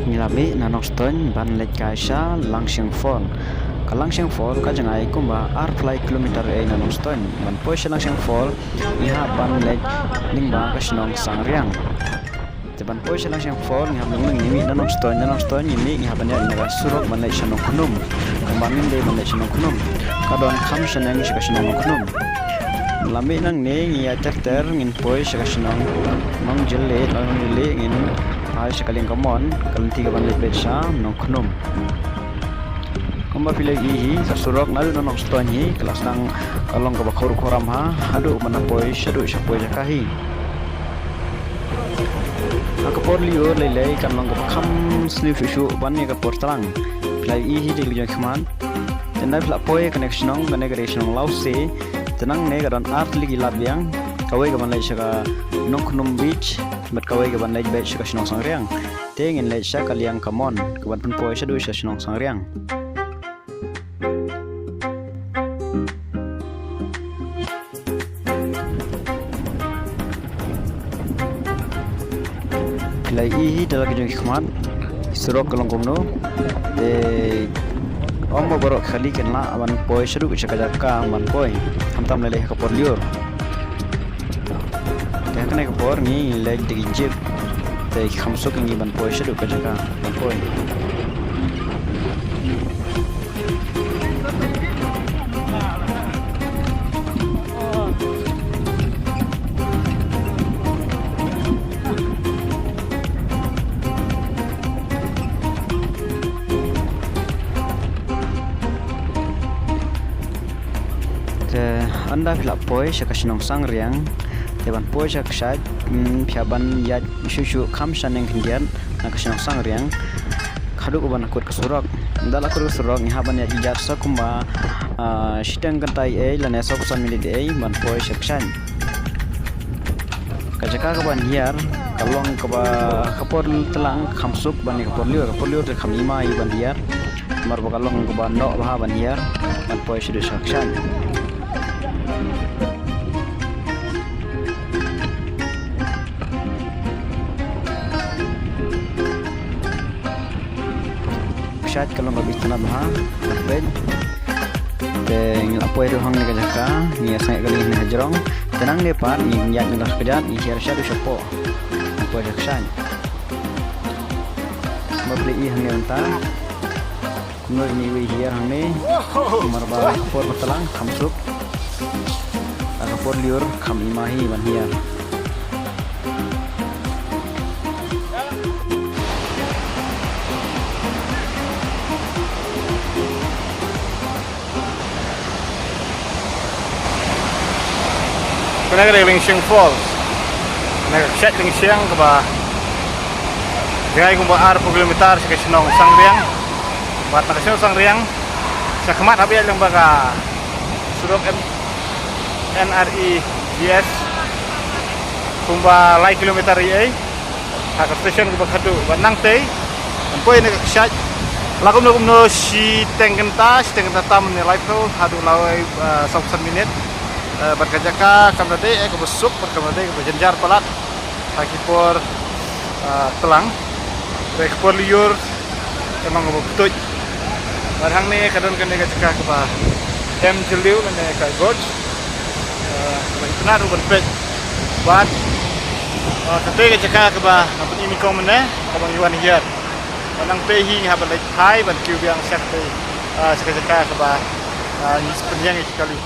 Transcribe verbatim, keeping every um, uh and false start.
Ngi la mih na Nongstoiñ ban leit kai sha Langsheng Fall. Ka Langsheng Fall ka jngai kumba arphew kilometer ei na Nongstoiñ. Ban poi sha Langsheng Fall ngi hap ban leit lyngba ka shnong Sangriang. Te ban poi sha Langsheng Fall ngi hap lyngba, ngi mih na Nongstoiñ, na Nongstoiñ ngi mih, ngi hap ban ïaid na ka surok ban leit sha Nongkhnum. Kumba ngin dei ban leit sha Nongkhnum, ka don kham shaneng sha ka shnong Nongkhnum. La mih nangne ngi ïaid ter ter ngin poi sha ka shnong Nongjylliew, Nongjylliew ngin phai sha ka liang ka mon, ka lynti kaban leit beit sha Nongkhnum. Kumba phi la ïohi hi, ka surok naduh na Nongstoiñ hi ka la sdang ka long kaba khur khuram ha, haduh ban poi shaduh sha poi jaka hi. Ha ka por lyiur lei lei kan long kaba kham sniew shuh shuh ban ïa ka por tlang. Phi la ïohi hi da ki jong khmat. Te ynda phi la poi kane ka shnong, kane ka dei shnong Lawse. Te nangne ka don ar tylli ki lad biang, kawei kaban leit sha ka Nongkhnum Beach bad kawei kaban leit beit sha ka shnong Sangriang. Te ngin leit sha ka liang ka mon kaban pynpoi shaduh sha shnong Sangriang. Phi la ïohi hi da la ki jong ki khmat, surok ka long kumno. Te ym ba baroh khali kin lah ban poi shaduh sha ka jaka ban poi, khamtam lei lei ha ka por lyiur. Te ha kane ka por ngi leit da ki jeep, te kham suk ïa ngi ban poi shaduh ka jaka ban poi. Te ynda phi la poi sha ka shnong Sangriang, te ban poi sha ka kshaid, mm, phi hap ban ïaid shuh shuh kham shaneng khyndiat na ka shnong Sangriang. Haduh kaban kut ka surok. Ynda la kut ka surok ngi hap ban ïaid ïaid sa kumba, ah, shiteng kynta ei lane sawphew san minit ei ban poi sha ka kshaid. Ka jaka kaban hiar ka long kaba ka por tlang kham suk ban ïa ka por lyiur, ka por lyiur te kham i mai ban hiar. Namar ba ka long kaba noh bha ban hiar ban poi shaduh sha ka kshaid. Ka kshaid ka long kaba itynnad bha, peit. Te ngi la poi ruh hangne ka jaka, ngi ïa sangeh kali hangne hajrong. Te nangne pat ngi ïaid na la ka kjat, ngi hiar shaduh shapoh. Ngi poi sha ka kshaid. Ba phi la i hangne mynta. Kumno ine iwei i hiar hangne. Namar ba ka por ba tlang kham suk. Ka por lyiur kham i mai hi ban hiar. Kane ka dei Langsheng Falls. Kane ka kshaid Langsheng kaba jngai kumba arphew kilometer sha ka shnong Sangriang. Bad na ka shnong Sangriang sha khmat hap ïaid lyngba ka surok N R E G S kumba lai kilometer ei ei. Ha ka station kaba khadduh bad nangtei ban poi na ka kshaid la kumno kumno shiteng kynta, shiteng kynta tam ne laiphew haduh lawei, eh, sawphew san minit. Eh, bad ka jaka kam da dei eh kaba suk bad kam da dei kaba jynjar palat ha ki por, eh, tlang. Te ka por lyiur ka long kaba btuid. Bad hangne ka don kane ka jaka kaba Hem Jylliew lane ka gorge. Eh, kaba itynnad ruh ban peit. Bad, eh, kata ka jaka kaba nga pyni nyngkong mynne kaba ngi wan hiar. Bad nangtei hi ngi hap ban leit phai ban kiew biang sha katei, eh, sha ka jaka kaba, eh, ngi pynïeng ïa ki kali.